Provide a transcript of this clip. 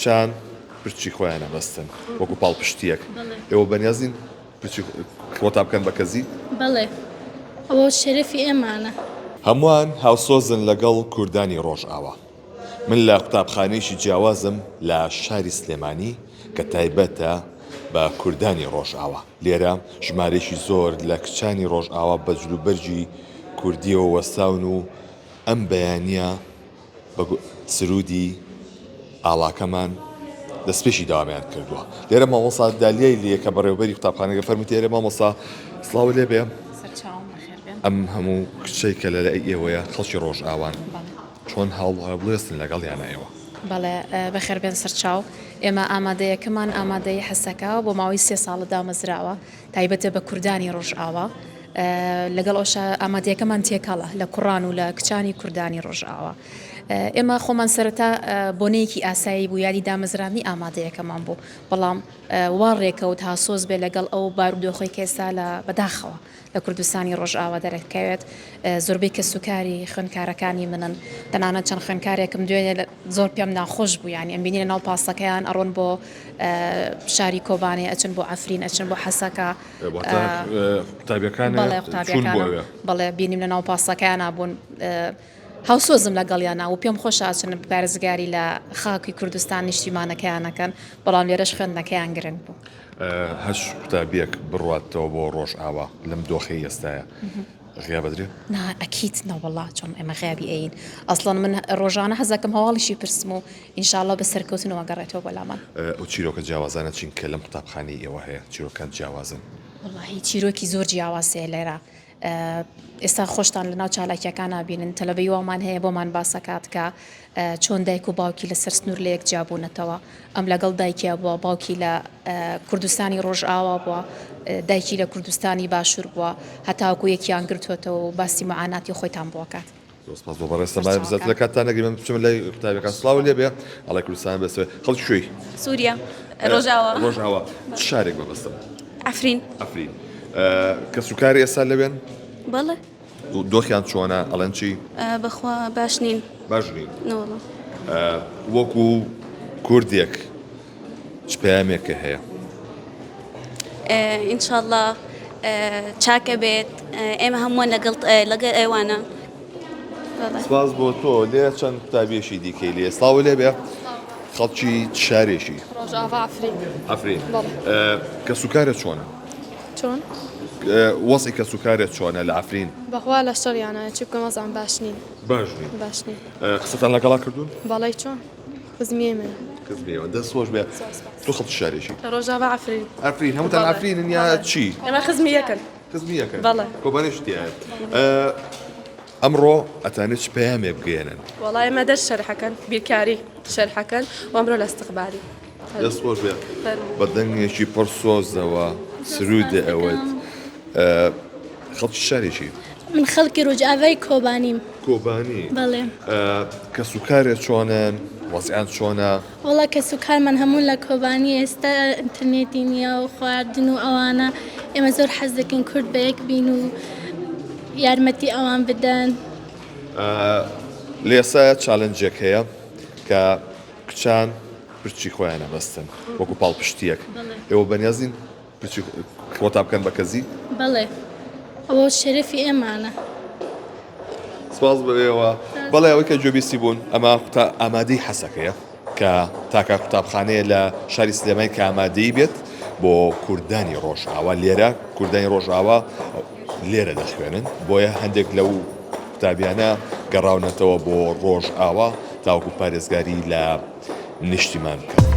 کچان پرچی خۆیان ئەبەستن وەکو پاڵپشتیەک ئێوە بەنیازین پرچی خۆتان بکەن بە کەزی؟ بەڵێ ئەوە شەرەفی ئێمانە. هەمووان هاوسۆزن لەگەڵ کوردانی ڕۆژئاوا. من لە قوتابخانەیەکی جیاوازم لە شاری سلێمانی کە تایبەتە بە کوردانی ڕۆژئاوا. لێرە ژمارەیەکی زۆر لە کچانی ڕۆژئاوا بە جلوبەرگی کوردییەوە وەستاون و ئەم بەیانییە بە سروودی ئاڵاکەمان دەستپێکی دەوامیان کردووە. لێرە مامۆستا دالیای لێیە کە بەڕێوەبەری قوتابخانەکە فەرمووتی ئەرێ مامۆستا سڵاوت لێ بێ. سەرچاوم بەخێر بێن. ئەم هەموو کچەی کە لە لای ئێوەیە خەڵکی ڕۆژئاوان. چۆن هاوڵێستن لەگەڵیانە ئێوە؟ بەڵێ بەخێر بێن سەرچاو. ئێمە ئامادەیەکەمان ئامادەیی حەسەکە بۆ ماوەی سێ ساڵە دامەزراوە تایبەتە بە کوردانی ڕۆژئاوا لەگەڵ ئەوشا ئامادەیەکەمان تێکەڵە لە کوڕان و لە کچانی کوردانی ڕۆژئاوا. ئێمە خۆمان سەرەتا بۆنەیەکی ئاسایی بوو یادی دامەزراندنی ئامادەیەکەمان بوو بەڵام وا ڕێکەوت هاسۆز بێ لەگەڵ ئەو بارودۆخەی کە ئێستا لە بەداخەوە لە کوردستانی ڕۆژئاوا دەرەکەوێت زۆربەی کەسوکاری خوێندکارەکانی منن تەنانەت چەند خوێندکارێکم دوێنێ زۆر پێم ناخۆش بوو یانی ئەمبینی لە ناو پاسەکەیان ئەڕۆن بۆ شاری کۆبانێ ئەچن بۆ عەفرین ئەچن بۆ حەسەکە قوتابیەکان بەڵێ قوتابیەکان بەڵێ بینیم لە ناو پاسەکەیان بوون هاوسۆزم لەگەڵیانە و پێم خۆشە ئەچن پارێزگاری لە خاکی کوردستان نیشتیمانەکەیانەکەن بەڵام لێرەش خوێندنەکەیان گرنگ بوو. هەچ قوتابیەک بڕواتەوە بۆ ڕۆژئاوا لەم دۆخەی ئێستایا غیاب ئەدرێ؟ نا ئەکید نەوەڵا چۆن ئێمە غیابی ئەیین ئەسڵەن من ڕۆژانە حەزەکەم هەواڵیشی پرسم و ئینشاڵڵا بە سەرکەوتنەوە گەڕێتەوە بۆ لامان. ئەو چیرۆکە جیاوازانە چین کە لەم قوتابخانەی ئێوە هەیە چیرۆکەکان جیاوازن؟ وەڵاهی چیرۆکی زۆر جیاواز هەیە لێرە ئێستا خۆشتان لەناو چالاکیەکان نابینن تەلەبەی وامان هەیە بۆمان باسەکات کە چۆن دایک و باوکی لەسەر سنوور لە یەک جیابوونەتەوە ئەم لەگەڵ دایکیا بووە باوکی لە کوردستانی ڕۆژئاوا بووە دایکی لە کوردستانی باشوور بووە هەتاوەکو یەکیان گرتووەتەوە و باسی معاناتی خۆیتان بۆکات. زۆر سپاس بۆ بەڕێزتان با زیاتر لە کاتتان نەگرم من بچمە لای قوتابیەکان سڵاو لێ بێ ئەڵێ کوردستان بەسێ خەڵکی کوێی؟ سووریا ڕۆژاوا ڕۆژاوا چ شارێک مەبەستم؟ عەفرین عەفرین کەسوکاری ئێستا لەوێن؟ بەڵێ دۆخیان چۆنە ئەڵێن چی؟ بەخوا باش نین باش نین نەوەڵا وەکو کوردێک چ پەیامێکە هەیە؟ ئینشاءاللە چاکە بێت ئێمە هەمووان لەگەڵ لەگەڵ ئێوانە سپاس بۆ تۆ لێ چەند قوتابیەکی دیکەی لێ سڵاو لێ بێ خەڵکی چ شارێکی؟ ڕۆژاڤا عەفرین. عەفرین کەسوکارت چۆنە؟ چۆن؟ وەزعی کەسوکارت چۆنە لە عەفرین؟ بەخوا لە شەڕیانە چی بکەم وەزعم باش نین. باش نین. باش نین. قسەتان لەگەڵا کردوون؟ بەڵی چۆن؟ خزمی ئێمەیە. خزمی ئێوە دەست خۆش بێ. تۆ خەڵکی شارێکی؟ لە ڕۆژاڤا عەفرین. عەفرین هەمووتان عەفرینن یا چی؟ ئێمە خزمی یەکن. خزمی یەکن. بەڵێ. کۆبانێش تیایە. ئەمڕۆ ئەتانێ چ پەیامێ بگەیەنن؟ وەڵا ئێمە دەرس شەرحەکەن بیرکاری شەرحەکەن و ئەمرۆ لە استقبالی. دەست خۆش بێ بە دەنگێکی پڕ سۆزەوە سرودێ ئەوت خەڵکی شارێکی؟ من خەڵکی ڕۆژئاڤای کۆبانیم. کۆبانی؟ بەڵێ. کەسوکارێ چۆنن؟ وەزعیان چۆنە؟ وەڵا کەسوکارمان هەموو لە کۆبانی ئێستا ئینتەرنێتی نییە و خواردن و ئەوانە ئێمە زۆر حەز دەکەین کورد بە یەک بین و یارمەتی ئەوان بدەن. لە ئێستایا challenge ێک هەیە کە کچان پرچی خۆیان ئەبەستن وەکو پاڵپشتییەک ئێوە بەنیازین پرچی خۆتان بکەن بە کەزی؟ بەڵێ ئەوە شەرەفی ئێمانە. سپاس بۆ ئێوە. بەڵێ ئەوەی کە گوێبیستی بوون ئەمە قوتا ئامادەی حەسەکەیە کە تاکە قوتابخانەیە لە شاری سلێمانی کە ئامادەی بێت بۆ کوردانی ڕۆژئاوا لێرە کوردانی ڕۆژئاوا لێرە دەخوێنن بۆیە هەندێک لەو قوتابیانە گەڕاونەتەوە بۆ ڕۆژئاوا تاوەکو پارێزگاری لە نیشتیمان بکەن.